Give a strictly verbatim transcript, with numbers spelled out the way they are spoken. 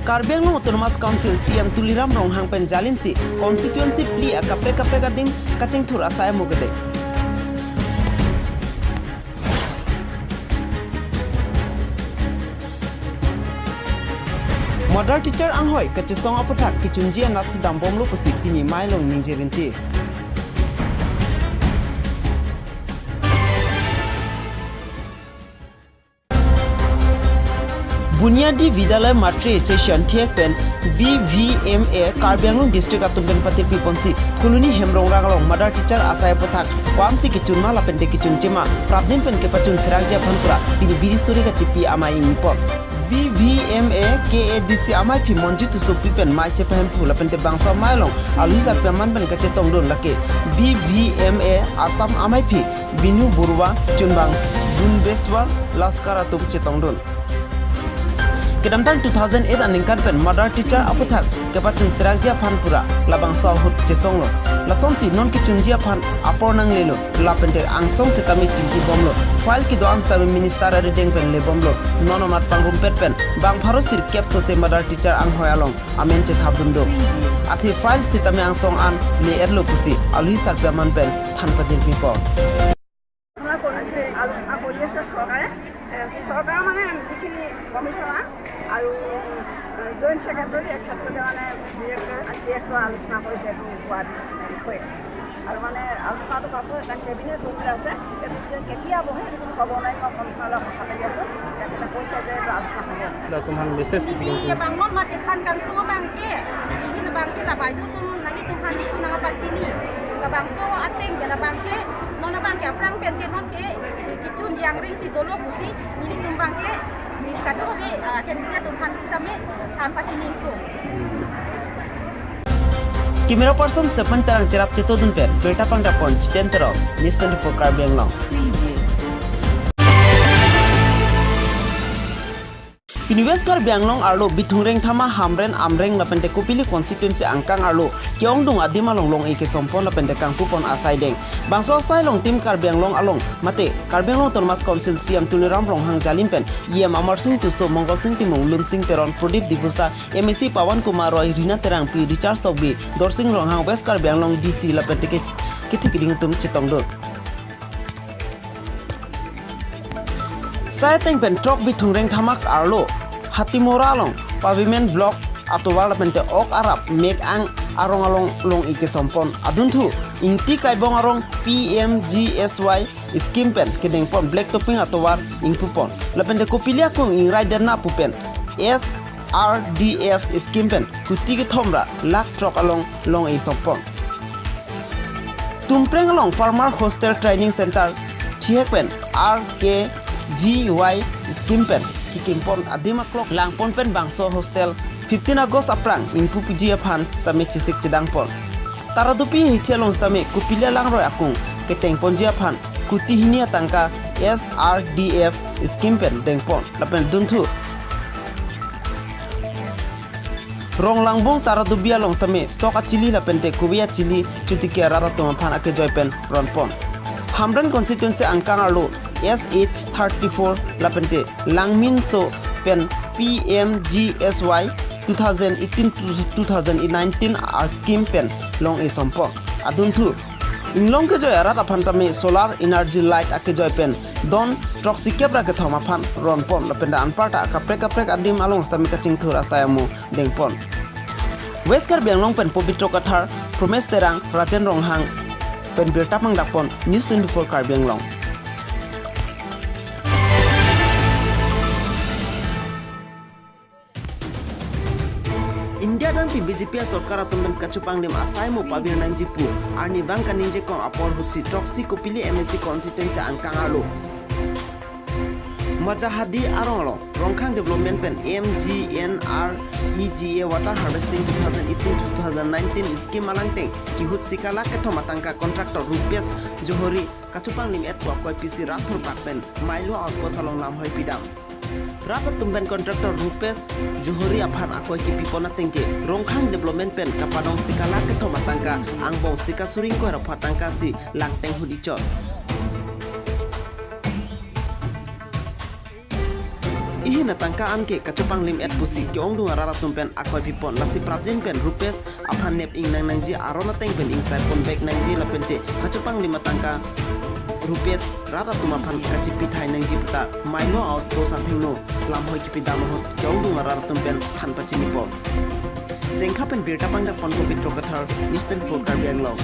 Karbi Anglong Autonomous Council C E M Tuliram Ronghang pen jalinsi constituency phli akaprek kaprek adim kachingthur asai amo kedeng. Mother teacher anghoi kachesong aputhak kechunji anatsi dambomlo pusi pini amei along ningje rinti. Bunyadi Vidyalaya Maitri Association thihek pen B V M A Karbi Anglong District atum pen patirpi ponsi Phuloni Hemrong Ranglong mother teacher asai aputhak ko-ansi kechun ma lapen te kechunche ma prapjin pen kepachun serakji aphan pura pini biri suri kachipi amei ingpon. B V M A K A D C amaiphi Monjit Tissopi pen mei chepahemphu lapen te bangso amei along alohi sarpi aman pen kachetongdun, lake B V M A Assam amaiphi Binu Baruah, chunbang Dunbeswar Laskar atum chetongdun. Kedamtang two thousand eight aningkan pen mother teacher aputhak kepachun serakji aphan pura labangso ahut chesonglo. Lasonsi non kechunji aphan apor nanglelo lapen te angsong setame chingkibomlo. File kedo-an setame minister arideng pen lebomlo. Non amat pangrumpet pen bang pharo sirkep sose mother teacher anghoi along amen chethapdun do. Athe file setame angsong an le-etlo pusi alohi sarpi aman pen than pajirpipo. আলোচনা কৰি আছে, আলোচনা কৰি আছে চৰকাৰে। এ, চৰকাৰ মানে যিখিনি কমিশ্যনাৰ আৰু, এ, জইণ্ট ছেক্ৰেটাৰী এখেতলোকে মানে ডিৰেক্টৰ, ডিৰেক্টৰ আলোচনা কৰিছে এইটো কোৱাৰ বিষয়ে। আৰু মানে আলোচনাটো পাছত এটা কেবিনেট বহিবলৈ আছে। কেবিনেটে কেতিয়া বহে সেইটো ক'ব নোৱাৰি। মই কমিশ্যনাৰৰ কথা পাতি আছোঁ, তেখেতে কৈছে যে এইটো আলোচনা হ'ব। Latum aphan message kepi Ini ya bang non mati kan kang tua bangke, ini bangke la baju tum nangi tum hani tum nanga pachini, la bangso ateng bela bangke, non bangke aphrang pen ke non ke, kechun jangring si dolo pusi, nelitum bangke, ni kado ke, ah, ken dia tum han sitame, than pachini tum. Camera person Sepen Terang cherap chetongdun pen birta pangdapon Jiten Terang, News twenty-four Karbi Anglong. Pini West Karbi Anglong arlo Bithung Rengthama, Hamren, Amreng lapen te Kopili constituency angkang arlo ke-ongdung adim along long-e kesompon lapen te kangpupon asai deng. Bangso asai along Team Karbi Anglong along mate Karbi Anglong Autonomous Council C E M Tuliram Ronghang jalin pen E M Amarsing Tisso, Mongolsing Timung, Lunsing Teron, Pradip Diphusa, M A C Pawan Kumar Roy, Rina Terangpi, Richard Tokbi, Dorsing Ronghang, West Karbi Anglong D C lapen te ke- kethi keding atum chetongdun. Sai ateng pen throk Bithung Rengthama arlo Hatimora along pavement block atovar lapen te ok arap mek-ang arong along long-e kesompon. Adunthu Ingti Kaibong arong P M G S Y scheme pen kedengpon black topping atovar ingpupon. Lapen te Kopili akung Ingrai Derna pu pen S R D F scheme pen kuti kethom ra lakh throk along long-e sompon. Tumpreng along Farmer Hostel Training Center thihek pen R K V Y scheme pen kekimpon adim aklok langpon pen bangso hostel fifteen August aphrang ingpuji aphan sitame chesik chedangpon. Taradupi hithi along sitame Kopili alangroi akung ketengponji aphan kuti hini atangka S R D F scheme pen dengpon. Lapen dunthu Ronglangbung Taradubi along sitame sok achili lapen te kove achili chotiki arat atum aphan akejoi pen ronpon. Hamren constituency angkang arlo S H thirty-four lapen te Langminso pen P M G S Y two thousand eighteen to two thousand nineteen a scheme pen long-e sompon. Adunthu inglong kejoi arat aphan tame solar energy light akejoi pen don throksikep ra kethom aphan ronpon lapen te anparta kaprek kaprek adim along sitame kachingthur asai amo dengpon. West Karbi Anglong pen Pobitro Kathar, Promes Terang, Rajen Ronghang pen birta pangdapon, News twenty-four Karbi Anglong. India dangpi B J P asorkar atum pen kachupanglim asai mo pavir nangji pu arnivang kaningjekong apor ahutsi throksi Kopili M A C constituency angkang arlo Majahadi arong along Rongkhang Development pen M G N R E G A water harvesting two thousand eighteen two thousand nineteen scheme alangteng kehut sika lakh kethom atangka contractor Rupesh Johori kachupanglim-et pu akoi pisi rat thurpak pen Mailo outpost along lamhoi pidam. Rat atum pen contractor Rupesh Johori aphan akoi kepipon ateng ke Rongkhang Development pen kapadong sika lakh kethom atangka angbong sika suri ingkoi ra pho atangka si langteng hut ichot. Hin atangka an ke kachepanglim et pusi ke-ongdung arat atum pen akoi pipon, lasi prapjin pen Rupesh aphan nep ingnang nangji, aron ateng pen ingsai pon bek nangji, lapente kachepanglim atangka Rupesh rat atum aphan kachepi thai nangji puta Milo outpost athengno lamhoi kipidam ahut ke-ongdung arat atum pen than pachinipo. Jengkha pen birta pangdak pon Pabitra Kathar, News twenty-four Karbi Anglong.